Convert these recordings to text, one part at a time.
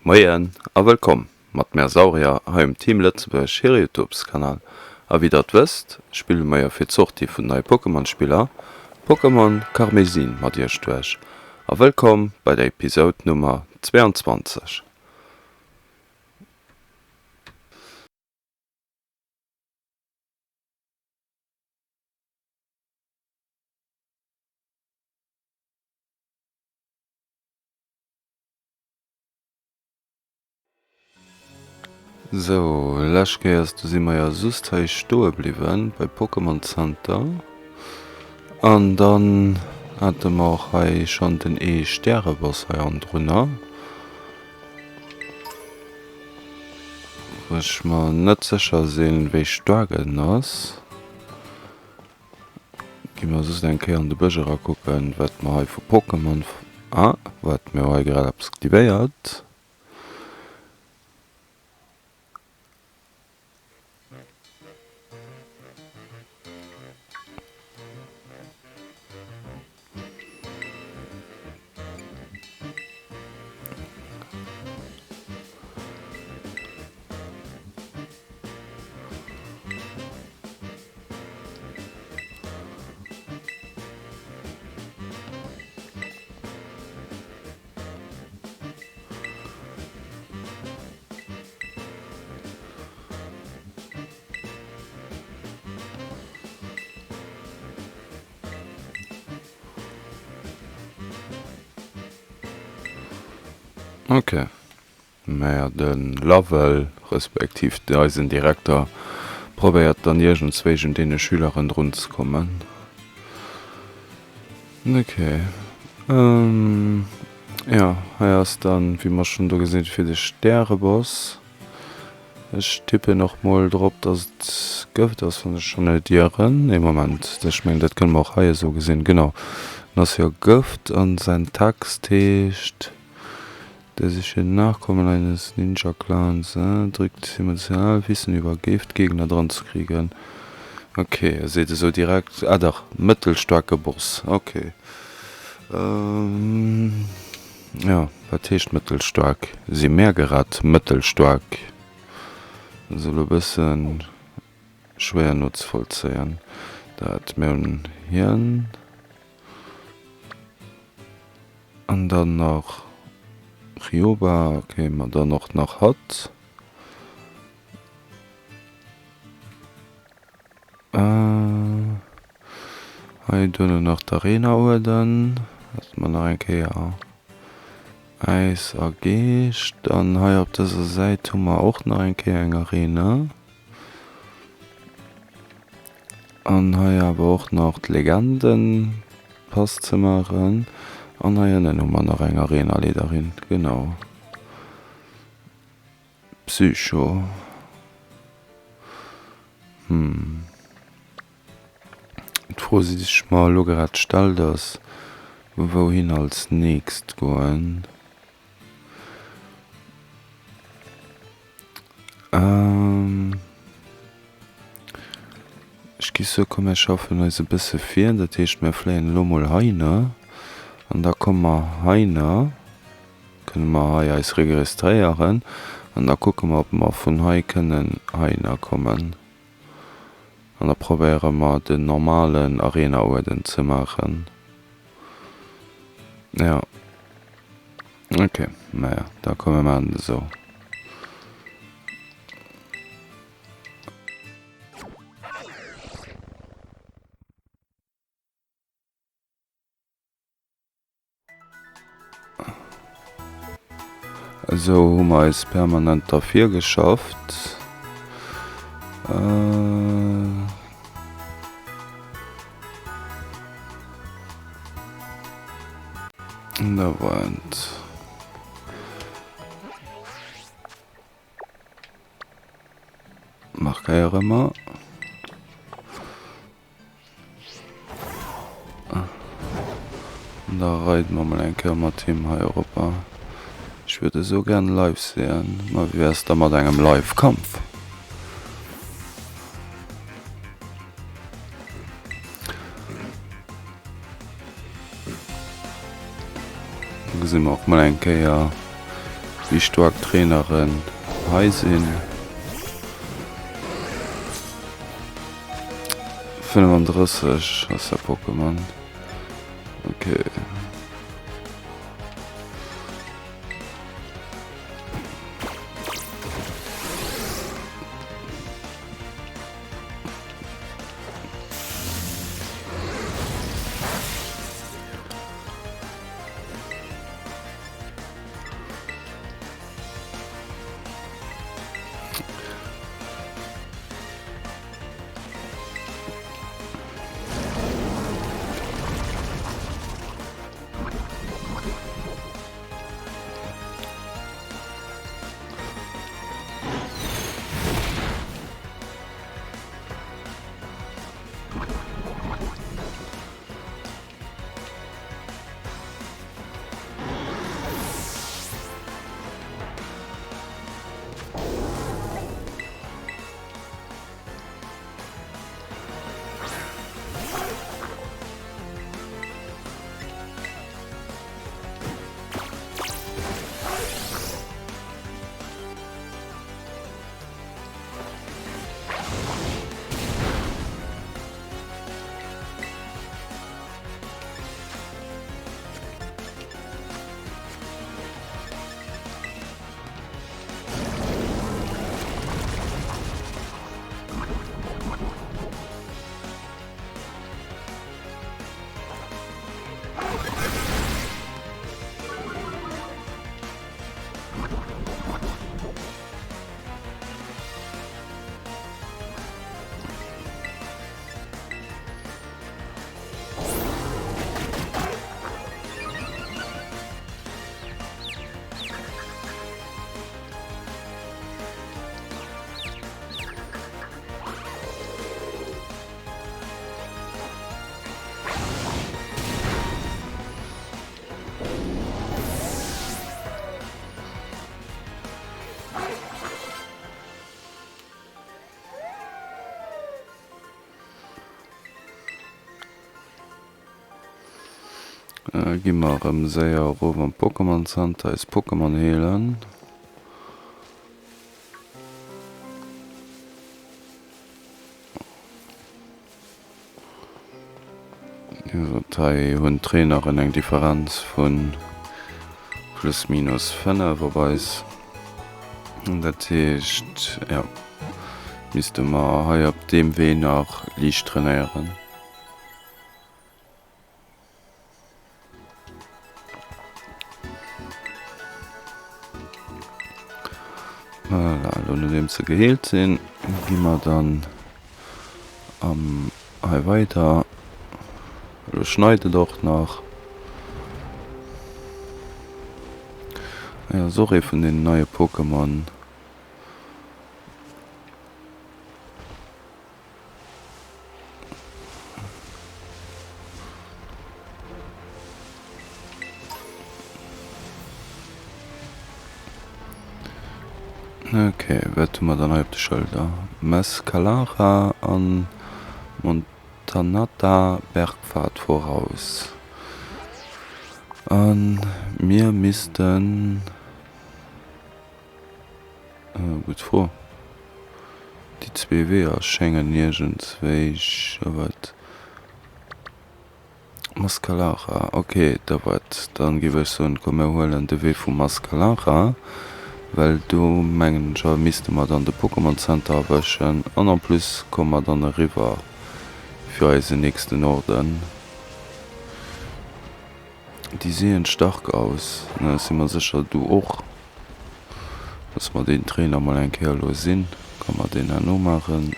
Moien a wëllkomm mat mär Saurier hei um Team Lëtzebuerg hire Youtubes Kanal. A wéi der et wësst, spille mer jo fir d'Sortie vun den neie Pokémon Spiller Pokémon Karmesin mat iech duerch. A wëllkomm bei der Episode Nummer 22. Sou, lescht Kéiers do si mer jo just hei stoe bliwwen bei Pokémon Center. An dann hate mer och hei schonn den ee Stäreboss hei hannendrunner. Wou ech mer net sécher sinn, wéi staark en ass. Gi mer just eng Kéier an de Bësch era kucken, wat mer hei vu Pokémon. Ah, wat, mir hu hei grad eppes aktivéiert. Ok. Mä de Lovell, respektiv eisen Direkter, probéiert dann iergendswéi un deene Schüleren drun ze kommen. Ok. Jo, hei ass dann, wéi mer schonn do gesinn hunn, fir de Stäreboss. Ech tippen och mol drop, dass et Gëft ass, wann ech schonn net ieren. Nee, Moment, ech mengen, dat kënne mer och hei esou gesinn. Genau, en ass jo Gëft an säin Text heescht. Der sich den Nachkommen eines Ninja-Clans drückt emotional Wissen über Giftgegner dran ze kriegen. Ok, e seet esou direkt, ah dach, mëttelstaarke Boss, ok. Jo, wat heescht mëttelstaark? Si mär gerad mëttelstaark? Dat ass elo e bësse schwéier nozevollzéien dat. Mir hunn hien. An dann nach Ryoba, ok, ma dann och nach hatt. Hei duerno nach d'Arena ueden, dat mer nach eng Kéier Äis a Geescht. An hei op dëser Säit hu mer och nach eng Kéier eng Arena. An hei awer och nach d'Legenden Pass ze maachen. An hei ënnen hu mer nach eng Arena Leaderin, genau. Psycho. Hm. D'Fro déi sech mer elo grad stellt ass, wouhin als nächst goen? Ech gi soe komm mir schaffen eis e bësse vir, dat heescht mir fléien elo mol heihinner an da komme mer heihinner, kënne mer hei eis registréieren an da kucke mer ob mer vun hei kënnen heihinner kommen an da probéiere mer den normalen Arena-Uerden ze maachen. Jo. Ok, naja, da komm mir maachen et esou. Esou hu mer eis permanent dervir geschafft. Da war et. Markéiere mer. An da reide mer mol eng Kéier mat him hei eropper. Ech würde esou gern live sehen. Ma wéi wär's da mat engem Live-Kampf? Da gesi mer och mol eng Kéier. Wéi staark d'Traineren hei sinn. 35 ass dat Pokémon. Okay. Gi mer erëm séier erof am Pokémon Center eis Pokémon heelen. Hei hunn d'Traineren eng Differenz vu plus minus 5 op eis. Dat heescht, jo, misste mer hei op deem Wee nach liicht trainéieren. Voilà, elo nodeems se geheelt sinn, gi mer dann am hei weider. Elo schneit et och nach. Hei ass och ee vun deenen neie Pokémon. Ok, wat hu mer dann hei op de Schëlder? Mescalara an Montanata Bergpfad voraus. An mir missten. Gutt Fro. Déi zwee Weeër schéngen iergendswéi a wat? Mascalara, ok, da wat? Dann géif ech soen, komm mir huelen de Wee vu Mascalara, well do mengen ech misste mer dann de Pokémon Center erwëschen an en plus komme mer dann eriwwer fir eisen nächsten Orden. Déi sehen stark aus, ech si mer sécher du och. Loosse mer deen Trainer mol eng Kéier elo sinn, ka mer deen herno maachen.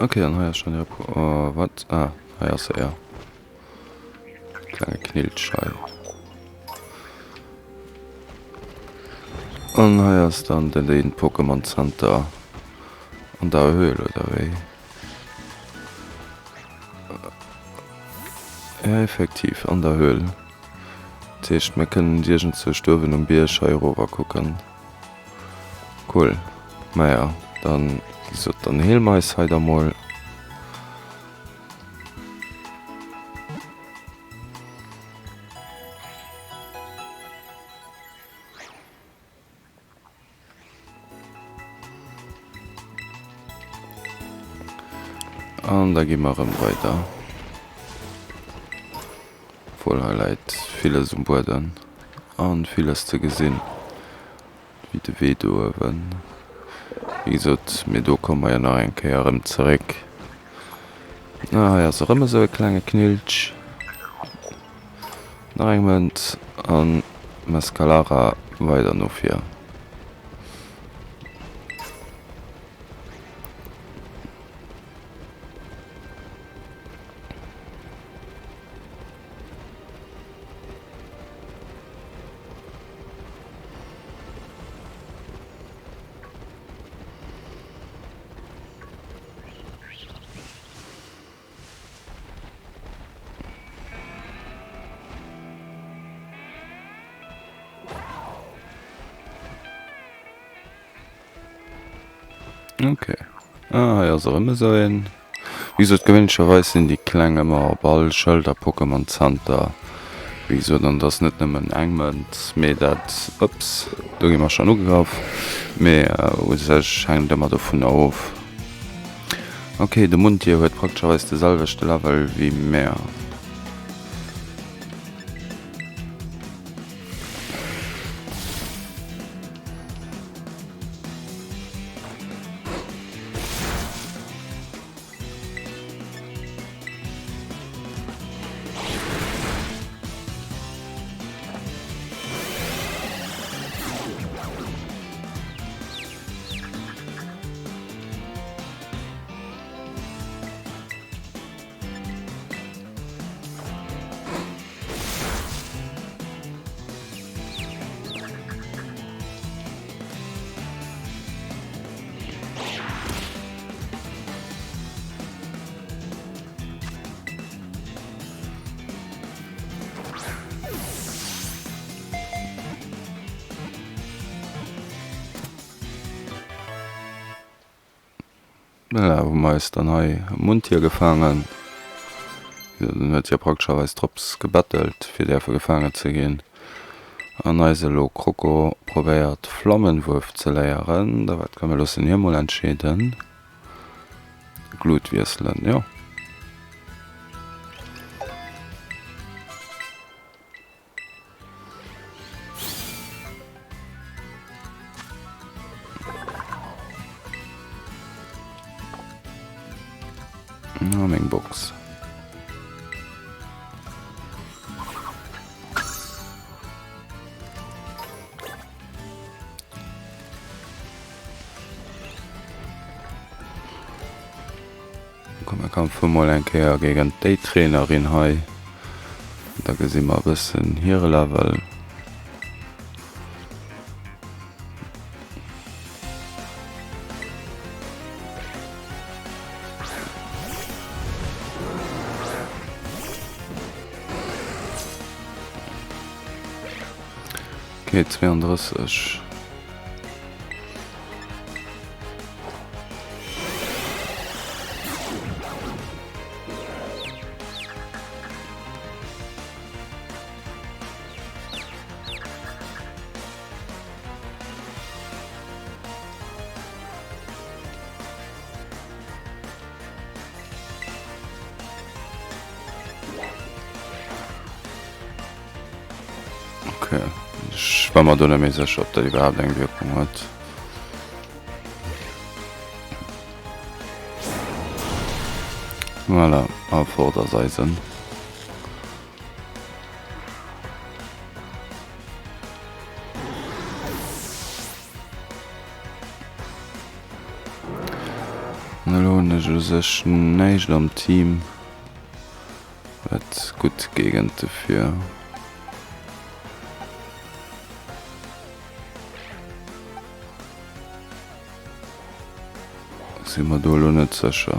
Ok, an hei ass schon hire Oh, wat? Ah, hei ass se, jo. Klenge Kniltsch hei. An hei ass dann den den Pokémon Center an der Höhl, oder wéi? Ja, effektiv, an der Höhl. Dat heescht, mir kënnen iergendzwousch do uewen um Bierg hei erower kucken. Cool. Naja, dann, wéi gesot, dann heele mer eis hei da mol. An da gi mer erëm weider. Obwuel hei läit villes um Buedem an villes ze gesinn, wéi de Wee do uewen. Wéi gesot, mee do komme mer jo nach eng Kéier erëm zeréck. Ah, hei ass erëm esou e klenge Knilltsch. Nach eng Mënz an Mescalara weider no vir. Ok. Ah, hei ass erëm esou een. Wéi gesot, gewéinlecherweis sinn déi Kleng ëmmer op all Schëld a Pokémon Center. Wéi gesot, an et ass net nëmmen eng Mënz, mee dat, ups, do gi mer schonn ugegraff, mee u sech hänkt et ëmmer dovunner of. Ok, de Muntier huet praktescherweis de selwechte Level wéi mär. Voilà, hu mer eis dann hei e Mundtier gefaangen. Den huet jo praktescherweis drops gebettelt, fir däerfe gefaangen ze ginn. An eis elo Kroko probéiert Flammenwurf ze léieren. Da wat komm mir loossen hie mol entscheeden. Glut wiesselen, jo. Na, meng Box. Komm mir kämpfe mol eng Kéier géigent déi Trainerin hei. Da gesi mer e bëssen hire Level. Okay, 32. Ok, ech war mer do net méi sécher, ob dat iwwerhaapt eng Wierkung huet. Voilà, a fort ass eisen. An elo hunn ech u sech näischt am Team, wat gutt géigent de Fir. Si mer do elo net sécher.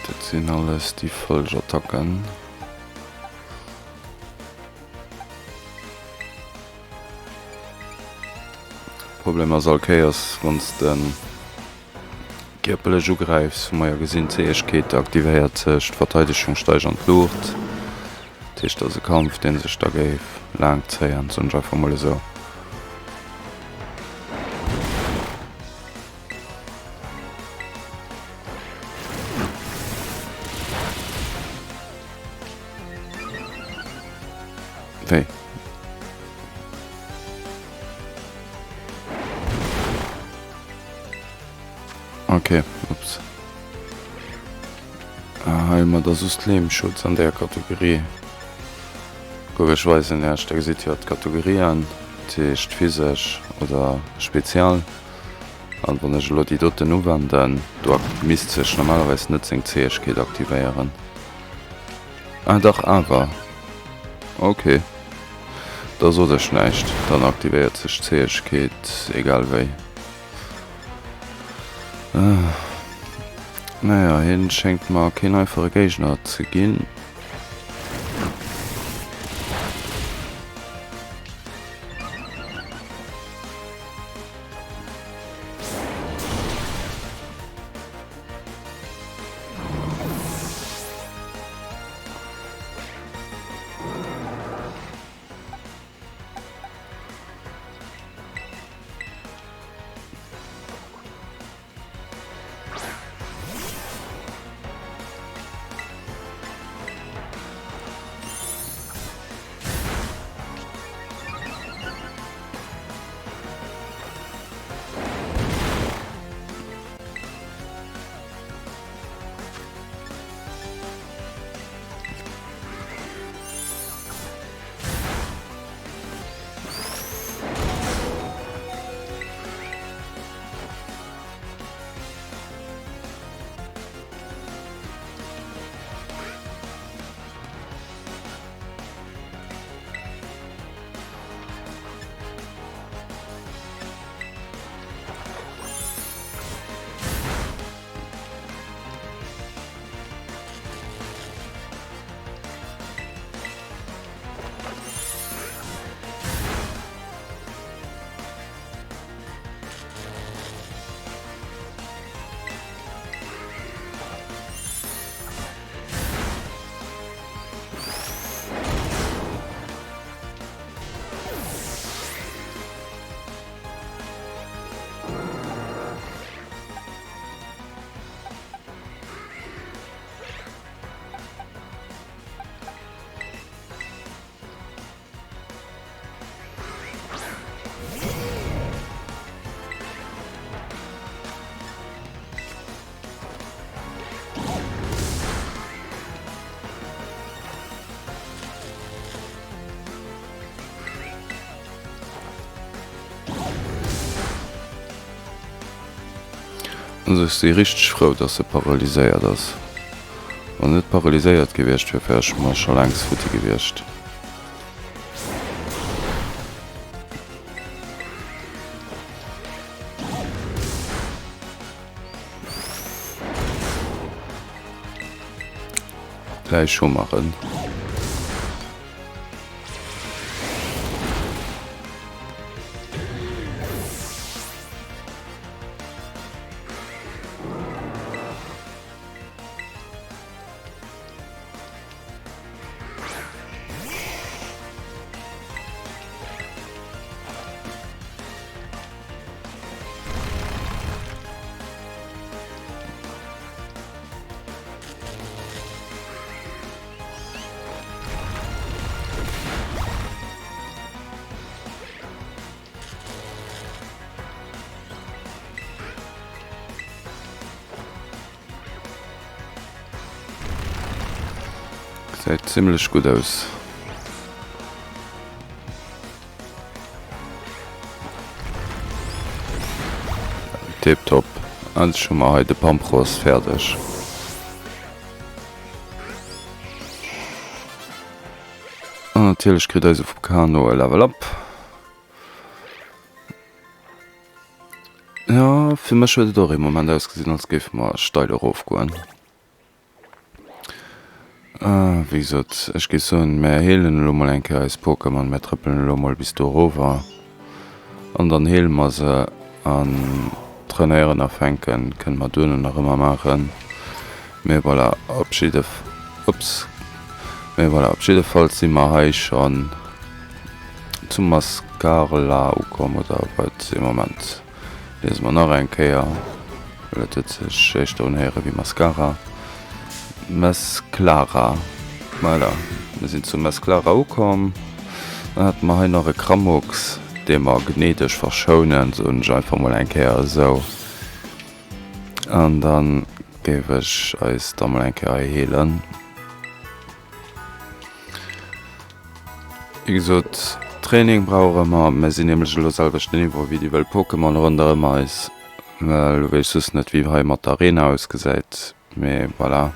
Dat sinn alles déi falsch Attacken. Problem ass all Kéiers wann s de kierperlech ugräifs, hu mer jo gesinn, d'Fäegkeet aktivéiert sech, d'Verteidegung steigt an d'Luucht. Dat heescht, dat ass e Kampf, dee sech da géif laang zéien, soen ech einfach mol esou. Wéi? Okay, ups. Ah, hei hu mer da soss Lehmschutz an där Kategorie. Guck, ech weisen iech, da gesitt jo d'Kategorien, dat heescht physesch oder spezial. An wann ech elo déi doten uwenden, do misst sech normalerweis net seng Zähegkeet aktivéieren. Ah dach awer. Ok. Da sot ech näischt. Dann aktivéiert sech d'Zähegkeet egal wéi. Naja, hien schéngt mer keen einfache Géigner ze ginn. Also ech si richteg frou dass se paralyséiert ass. Wann net paralyséiert gewiescht wier, wär ech mer scho längst futti gewiescht. Gläich hu mer en. Zimlech gutt aus. Tiptop. Endlech hu mer hei de Pampross fäerdeg. An natierlech kritt eise Fukano e Level Up. Jo, fir mech huet et och ee Moment ausgesinn, als géife mer steil erofgoen. Wéi gesot, ech géif soen, mär heelen elo mol eng Kéier eis Pokémon. Mär trëppelen elo mol bis do erower an dann heele mer se an trainéieren a fänken kënne mer duerno nach ëmmer maachen. Mee voilà, op jidde, ups, mee voilà, op jiddefalls si mer hei schonn zu Mascarla ukomm, oder wat? Ee Moment. Liese mer nach eng Kéier, well et huet sech éischter unhéiere wéi Mascara. Mesclara. Voilà, mir sinn zu Mesclara ukomm. Dann hate mer hei nach e Kramux, dee mer gnädeg verschounen, soen ech einfach mol eng Kéier esou. An da géif ech eis da mol eng Kéier hei heelen. Wéi gesot, Training brauche mer. Mir sinn nämlech elo selwechten Niveau wéi déi wëll Pokémon ronderëm eis. Elo weess ech just net wéi hei mat der Arena ausgesäit, mee voilà,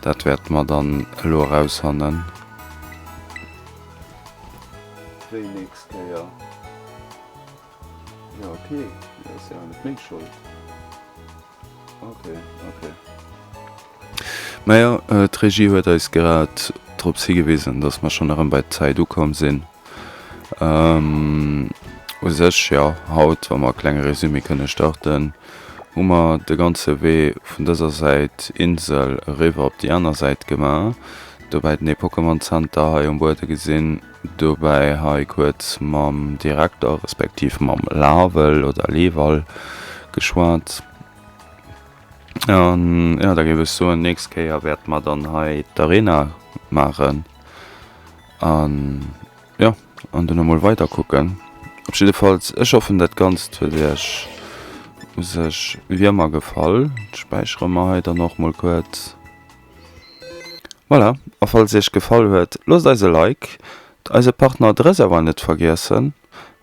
dat wäerte mer dann elo erausfannen. Wéi nächst Kéier? Jo ok, dat ass jo awer net meng Schold. Ok, ok. Majo, d'Regie huet eis grad drops higewisen, dass mer schonn erëm bei d'Zäit ukomm sinn. U sech, jo, haut, wa mer e klenge Résumé kënne starten, hu mer de ganze Wee vun dëser Säit Insel eriwwer op déi aner Säit gemaach, dobäi den e-Pokémon Center hei um Buede gesinn, dobäi hei kuerz mam Direkter respektiv mam Lavel oder Leval geschwat. An jo, da géif ech soen, nächst Kéier wäerte mer dann hei d'Arena maachen an jo, an duerno mol weider kucken. Op jiddefalls, ech hoffen dat Ganzt huet iech u sech wéi ëmmer gefall. Späichere mer hei dann och mol kuerz. Voilà, a falls iech gefall huet, loosst eis e Like, eise Partner de Reservoir net vergiessen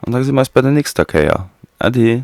an da gesi mer eis bei der nächster Kéier. Äddi!